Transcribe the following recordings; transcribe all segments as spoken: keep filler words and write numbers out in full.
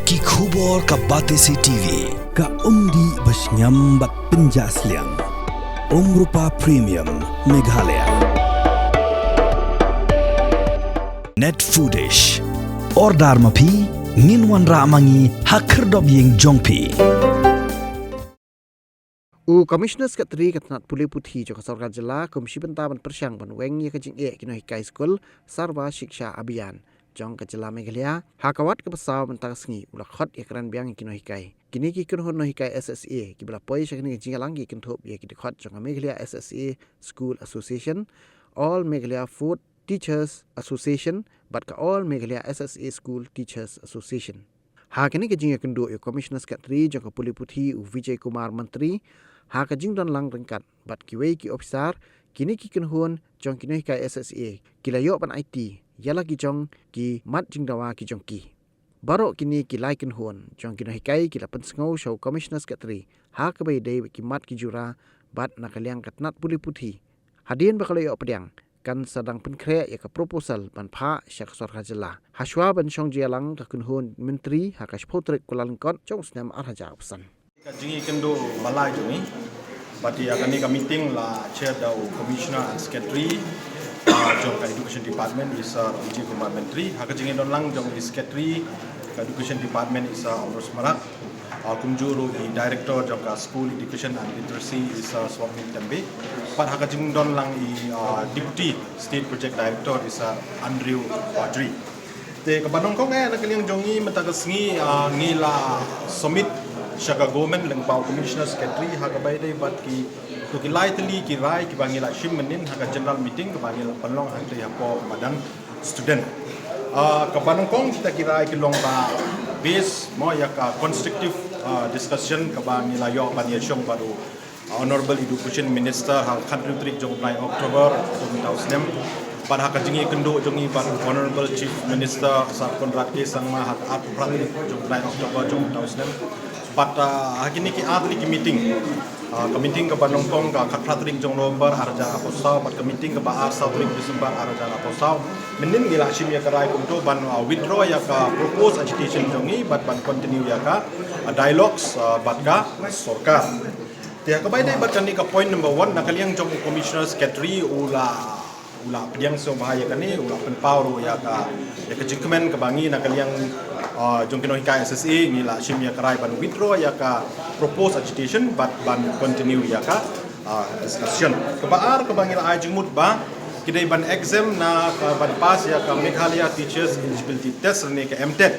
Ki khubor ka Batesi T V. Ka umdih ba shngiam bad pynjah sliang. Umrupa Premium Meghalaya. Net Foodish. Order ma phi, ngin wanrah ma ngi ha khyrdop ïing jong phi. U Commissioner Secretary ka tnat pule puthi jong ka sorkar jylla, kum shi bynta ban pyrshang ban weng ïa ka jingeh ki nonghikai skul Sarva Shiksha Abhiyan jong ka jylla Meghalaya, ha ka wat kaba saw mynta ka sngi u la khot ïa ka rangbah ïa ki nonghikai. Kine ki kynhun nonghikai S S A kiba la poi sha kane ka jingïalang ki kynthup ïa ki dkhot jong ka Meghalaya S S A School Association, All Meghalaya Food Teachers Association bad ka All Meghalaya S S A School Teachers Association. Ha kane ka jingïakynduh ïa u Commissioner Secretary jong ka pule puthi u Vijay Kumar Mantri, ha ka jingdon lang ryngkat bad kiwei ki ophisar, kine ki kynhun jong ki nonghikai S S A ki la ïoh ban aiti ïa la ki jong ki mat jingdawa ki jong ki. Baroh kine ki lai kynhun jong ki nonghikai ki la pynsngew sha u Commissioner Secretary ha kaba ïadei bad ki mat ki jura bad na ka liang ka tnat pule puthi. Hadien ba ka la ïoh pdiang, kan sa dang pynkhreh ïa ka proposal ban phah sha ka sorkar jylla. Hashwa ban shong jingïalang ka kynhun myntri ha ka shiphew tarik Kyllalyngkot jong u snem ar hajar arphew san. Ka jingïakynduh ba lai jong ngi, bad ïa kane ka meeting la chair da u Commissioner and Secretary, ah, jong ka Education Department, i Sir Vijay Kumar Mantri. Ha ka jingïadon lang jong i Secretary ka Education Department, i Sir Amrosh Marak, ah, kumjuh ruh i Director jong ka School Education and Literacy, i Sir Swapnil Tembe. Bad ha ka jingdon lang i, ah, Deputy State Project Director, i Sir Andrew Audrey. Te kaba nyngkong eh na ka liang jong ngi mynta ka sngi, ah, ngi la submit sha ka government lyngba u Commissioner Secretary ha kaba ïadei bad ki, to ki lai tylli ki rai kiba ngi la shim mynnin ha ka general meeting kaba ngi la pynlong hangtei hapoh madan student. Ah, kaba nyngkong kita ki rai ki long ba base mo ïa ka constructive, ah, discussion kaba ngi la ïoh ban ïashong bad u Honorable Education Minister ha ka khathynriew tarik jong u bnai October jong mynta u snem. Bad ha ka jingïakynduh jong ngi bad u Honorable Chief Minister Sir Conrad K Sangma ha ka arphew phra tarik jong u bnai October jong mynta u snem. Bad, ah, ha kine ki artylli ki meeting, ah, ka meeting kaba nyngkong ka khatphra tarik jong November ar hajar arphew saw, bad ka meeting kaba arsaw tarik December ar hajar arphew saw. Mynnin ngi la shim ïa ka rai kumto ban, ah, withdraw ïa ka proposed agitation jong ngi bad ban continue ïa ka, ah, dialogues, ah, bad ka sorkar. Te ha kaba ïadei bad kane ka point number one, na ka liang jong u Commissioner Secretary u la, u la pdiang sngewbha ïa kane, u la pynpaw ruh ïa ka, ïa ka jingkmen kaba ngi na ka liang, ah, jong ki nonghikai S S A ngi la shim ïa ka rai ban withdraw ïa ka proposed agitation bad ban continue ïa ka, ah, discussion. Kaba ar kaba ngi la ai jingmut ba ki dei ban exam na ka ban pass ïa ka Meghalaya Teachers Eligibility Test ne ka MTET.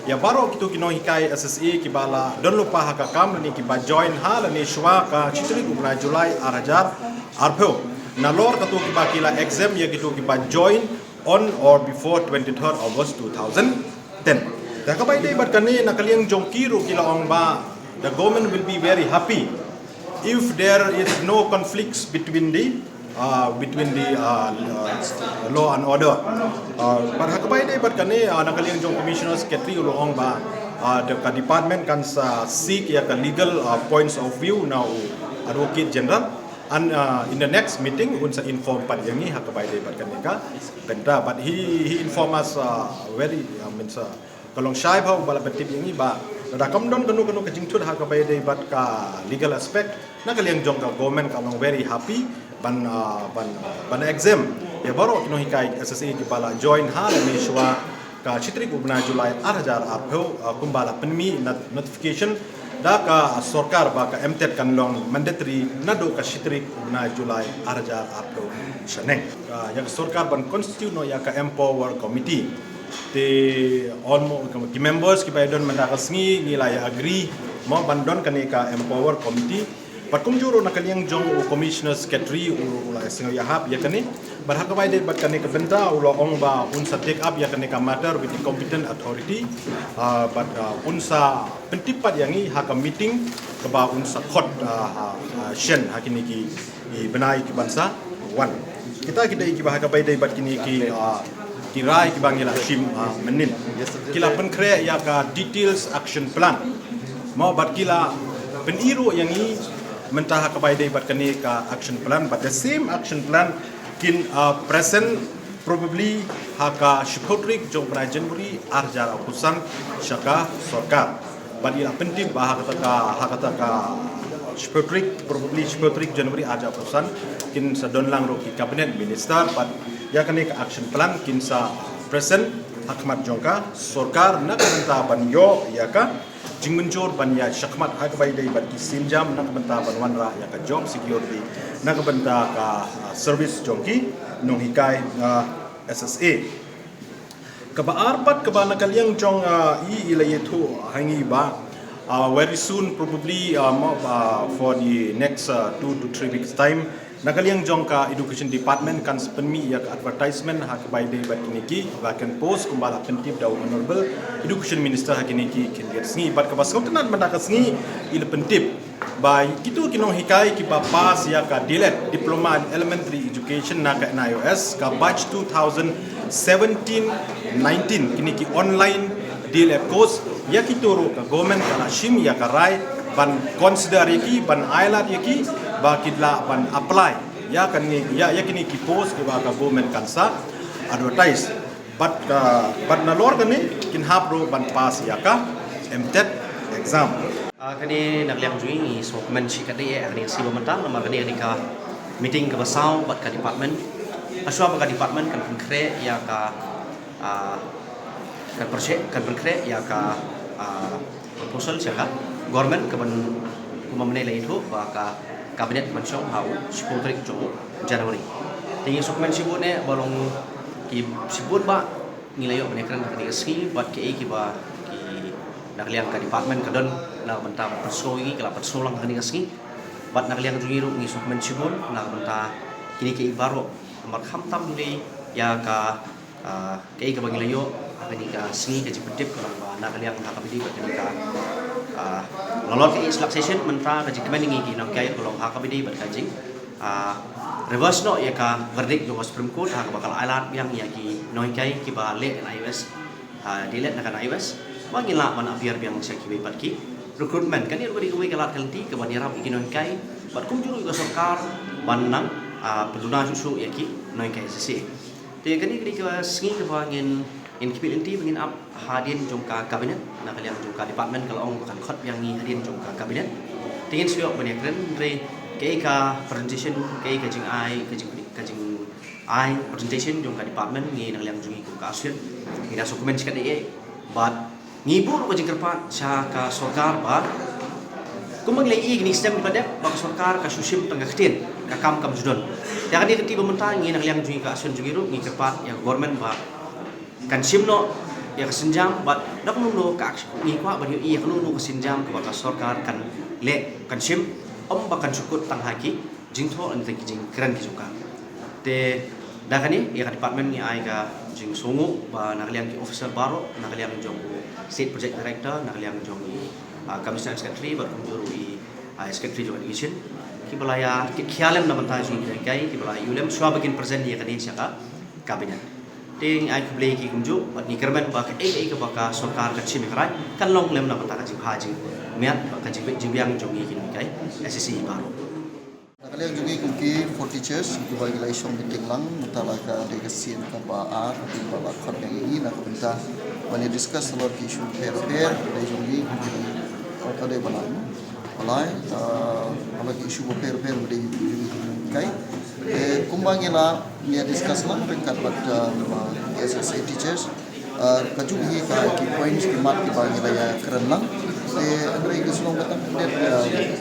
Ïa baroh kito ki nonghikai S S A kiba la don lypa ha ka kam lane kiba join ha lane shuwa ka shi tarik u bnai July ar hajar arphew. Nalor kato kiba ki la exam ïa kito kiba join on or before twenty-third August two thousand ten. Te ha kaba ïadei bad kane na ka liang jong ki ruh ki la ong ba the government will be very happy if there is no conflicts between the, uh, between the, uh, uh, law and order. Uh, bad ha kaba ïadei bad kane, uh, na ka liang jong Commissioner Secretary u la ong ba, uh, the, ka department kan sa seek ïa ka legal, uh, points of view na u Advocate General. And, uh, in the next meeting un sa inform pat ïa ngi ha kaba ïadei bad kane ka bynta. But he, he inform us, uh, very, uh, means, uh, ka long shai bha u ba la pyntip ïa ngi ba lada kam don kano kano ka jingthut ha kaba ïadei bad ka legal aspect, na ka liang jong ka government ka long very happy ban, ah, ban, ban exam ïa baroh ki nonghikai S S A kiba la join ha lane shuwa ka shi tarik u bnai July ar hajar arphew, ah, kumba la pynmih not-, notification da ka sorkar ba ka MTET kan long mandatory naduh ka shi tarik u bnai July ar hajar arphew shaneng. Ah, ïa ka sorkar ban constitute noh ïa ka Empower Committee. Te almost ki members kiba ïadon mynta ka sngi ngi la ïa agree mo ban don kane ka Empower Committee. Bad kumjuh ruh na ka liang jong u Commissioner Secretary u, u la sngew ïahap ïa kane. Bad ha kaba ïadei bad kane ka bynta u la ong ba un sa take up ïa kane ka matter with the competent authority. Ah, bad, ah, un sa pyntip pat ïa ngi ha ka meeting kaba un sa khot, ah, ha, ah, shen ha kine ki, ki bnai ki ban sa wan. Kita ki dei kiba ha kaba ïadei bad kine ki, ah, ki rai kiba ngi la shim, ah, mynnin. Ki la pynkhreh ïa ka details action plan. Mo bad ki la pyni ruh ïa ngi mynta ha kaba ïadei bad kane ka action plan, bad the same action plan kin, ah, present Probably ha ka shiphew tarik jong u bnai January arhajar arphew san sha ka sorkar. Bad i la pyntip ba ha kata ka, ha kata ka shiphew tarik, probably shiphew tarik January arhajar arphew san, kin sa don lang ruh ki cabinet minister, bad ïa kane ka action plan kin sa present ha khmat jong ka sorkar na ka bynta ban ïoh ïa ka jingmynjur ban ïa shakmat ha kaba ïadei bad ki sienjam na ka bynta ban wanrah ïa ka job security na ka bynta ka, ah, service jong ki nonghikai, ah, S S A. Kaba ar pat kaba na ka liang jong, ah, i, i la ïathuh ha ngi ba, ah, very soon, probably, ah, mo-, ah, for the next, ah, two to three weeks time, na ka liang jong ka Education Department kan sa pynmih ïa ka advertisement ha kaba ïadei bad kine ki vacant post kumba la pyntip da u Honorable Education Minister ha kine ki khyndiat sngi. Bad kaba sngewtynnat mynta ka sngi i la pyntip ba kito ki nonghikai kiba pass ïa ka D.El.Ed, Diploma in Elementary Education, na ka N I O S, ka batch two thousand seventeen nineteen, kine ki online D.El.Ed course, ïa kito ruh ka government ka la shim ïa ka rai ban consider ïa ki, ban ai lad ïa ki ba ki lah ban apply ïa kane, ïa, ïa kine ki post kiba ka government kan sa advertise. Bad, ah, bad nalor kane kin hap ruh ban pass ïa ka MTET exam. Ah, kane na ka liang jong ngi, ngi sngewkmen shikatdei eh ha kane ka sngi ba mynta, namar kane, kane ka meeting kaba saw bad ka department. Hashwa ba ka department kan pynkhreh ïa ka, ah, kan pynkhreh, kan pynkhreh ïa ka, ah, proposal sha ka government kaban, kumba mynne la ïathuh ba ka cabinet kan shong ha u shiphew tarik jong u January. Te ngi sngewkmen shibun eh ba long ki shibun ba ngi la ïoh ban ïakren ha kane ka sngi bad kiei kiba ki na ka liang ka department ka don na ka bynta ban pynsngew ïa ngi, ka la pynsngew lang ha kane ka sngi. Bad na ka liang jong ngi ruh ngi sngewkmen shibun na ka bynta kine kiei baroh, namar khamtam hi ïa ka, ah, kiei kaba ngi la ïoh ha kane ka sngi, ka jingpyntip ka long ba na ka liang ha kaba ïadei bad kane ka, ah, nalor ka relaxation, mynta ka jingkmen ïa ngi ki nonghikai ka long ha kaba ïadei bad ka jing, ah, reverse noh ïa ka verdict jong ka Supreme Court ha kaba ka la ai lad biang ïa ki nonghikai kiba leh N I O S, ah, D.El.Ed na ka N I O S, ba ngin lah ban appear biang sha kiwei pat ki recruitment. Kane ruh ka dei kawei ka lad ka lynti kaban ïarap ïa ki nonghikai bad kumjuh ruh ïa ka sorkar ban nang, ah, pynduna shuh shuh ïa ki nonghikai S S A. Te kane ka dei ka sngi kaba ngin, ngin khmih lynti ba ngin ap hadien jong ka cabinet, na ka liang jong ka department ka la ong ba kan khot biang ngi hadien jong ka cabinet. Te ngin sa ïoh ban ïakren, hynrei kaei ka presentation, kaei ka jingai, ka jing, ka jingai presentation jong ka department, ngi na ka liang jong ngi kum ka association ngi da sngewkmen shikatdei eh. Bad ngi buh ruh ka jingkyrpad sha ka sorkar ba kumba ngi la ïohi kine ki snem kiba la dep ba ka sorkar ka shu shim tang ka ktien, ka kam kam ju don. Te ha kane ka kti ba mynta ngi na ka liang jong ngi, ka association jong ngi ruh ngi kyrpad ïa ka government ba kan shim noh ïa ka sienjam, bad da kano kano ka action, ngi kwah ban ïohi ïa kano kano ka sienjam kaba ka sorkar kan leh, kan shim, ym ba kan shu kut tang ha ki jingthoh lane tang ki jingkren ki jong ka. Te da kane ïa ka department ngi ai ka jingsngewnguh ba na ka liang ki officer baroh, na ka liang jong u State Project Director, na ka liang jong i, ah, Commissioner Secretary, bad kumjuh ruh i, ah, Secretary jong Education, kiba la ïa kit khia lem na ka bynta jong ki nonghikai, kiba la ïoh lem shuwa ba kin present ïa kane sha ka cabinet. Te ngi ai khublei ïa ki kumjuh, bad ngi kyrmen ba kaei kaei kaba ka sorkar kan shim ïa ka rai kan long lem na ka bynta ka jingbha jingmiat, ka jing, jingbiang jong ngi ki nonghikai S S A baroh. Na ka liang jong ngi kum ki four teachers kiba ngi la ïashong meeting lang, mynta la ka dei ka sien kaba ar, kaba la khot ïa ngi na ka bynta ban ïa discuss halor ki issue bapher bapher, ka dei jong ngi kum ki, ka dei ba la, ba la, ah, halor ki issue bapher bapher ba dei jong ngi kum ki nonghikai. Te kumba ngi la, ngi ïa discuss lang ryngkat bad, ah, S S A teachers. Ah, kajuh hi ka ki points ki mat kiba ngi la ïa kren lang. Te hynrei ka shnong Batang Khyndiat,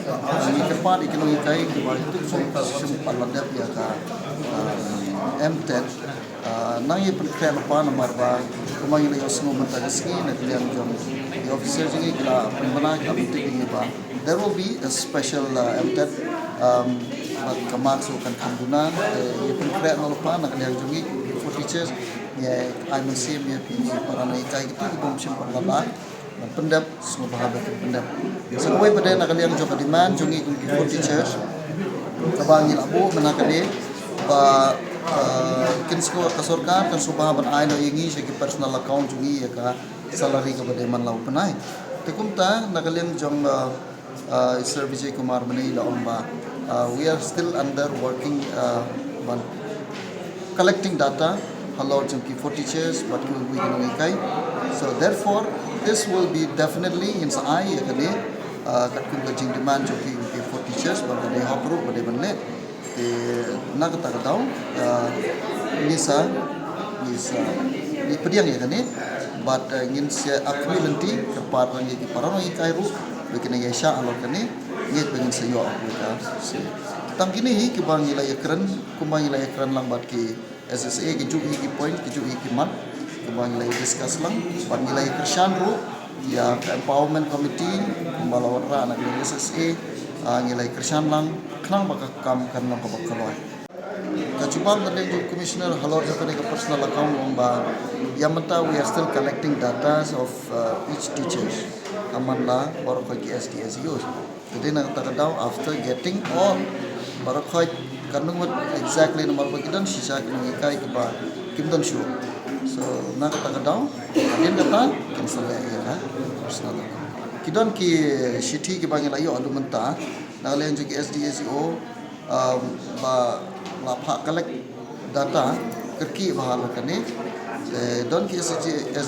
ah, ngi kyrpad ïa ki nonghikai kiba ïa tu shu shim pat la dep ïa ka, ah, MTET. Ah, nang ïa pynkhreh lypa namar ba kumba ngi la ïohsngew mynta ka sngi na ka liang jong ki officer jong ngi ki la pynbna, ki la pyntip ïa ngi ba there will be a special, uh, MTET, um, bad ka marks ruh kan kham duna, eh, ïa pynkhreh noh lypa na ka liang jong ngi, four teachers, ïa ai mynsiem ïa phi para nonghikai kito ki bym shym pat la lah ban pyndep, sngewbha ba kin pyndep. Sa kawei pat de na ka liang jong ka demand jong ngi kum ki four teachers, kaba ngi la buh mynta ka dei ba, eh, kin sngewbha ka sorkar kan sngewbha ban ai noh ïa ngi sha ki personal account jong ngi ïa ka salary kaba dei man la u bnai. Te kumta na ka liang jong, uh, uh, Sir Vijay Kumar mynne i la ong ba, uh, we are still under working, uh, ban collecting data. halor jong ki fourth teachers bad kiwei kiwei ki nonghikai. So therefore this will be definitely, ngin sa ai ïa kane, uh, katkum ka jingdemand jong ki, ki fourth teachers bad ka dei hok ruh ba dei ban leh. Te na kata ka daw, uh, ngi sa, ngi sa, ngi pdiang ïa kane bad, uh, ngin sa akhmih lynti kyrpad lang ïa ki para nonghikai ruh ba kin ïa shah halor kane. Ngeit ba ngin sa ïoh ïa ka. Tang kine hi kiba ngi la ïakren, kumba ngi la ïakren lang bad ki S S A, ki juh hi ki point, ki juh hi ki mat kiba ngi la ïa discuss lang bad ngi la ïa kyrshan ruh ïa ka empowerment committee kumba la wanrah na ka liang S S A. Ah, ngi la ïa kyrshan lang khnang ba ka kam kan long kaba kloi. Ka jubab na liang jong u commissioner halor jong kane ka personal account u ong ba ïa mynta we are still collecting data of, uh, each teacher. Ka man la baroh ki S D S E O. Te dei na kata ka daw, after getting all baroh, kan ym mut exactly namar ba ki don shisha ki nonghikai kiba kim don shuh. So na kata ka daw, hadien kata kin sa leh ïa ka personal account. Ki don ki shithi kiba ngi la ïoh haduh mynta na ka liang jong ki S D S E O, um, ba la phah collect data kyrkieh bha halor kane. Te don ki S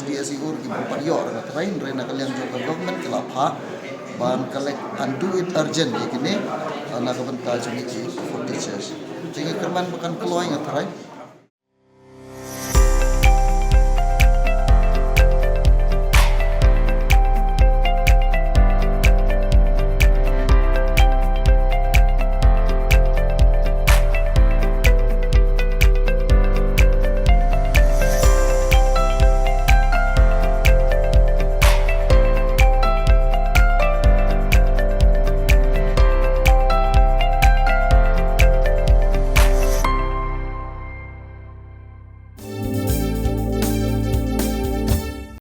D S E O kiba pat ïoh ruh nga tharai, hynrei na ka liang jong ka government ki la phah ban collect and do it urgent ïa kine, uh, na ka bynta jong ki fourth teachers. Te ngi kyrmen ba kan kloi nga tharai.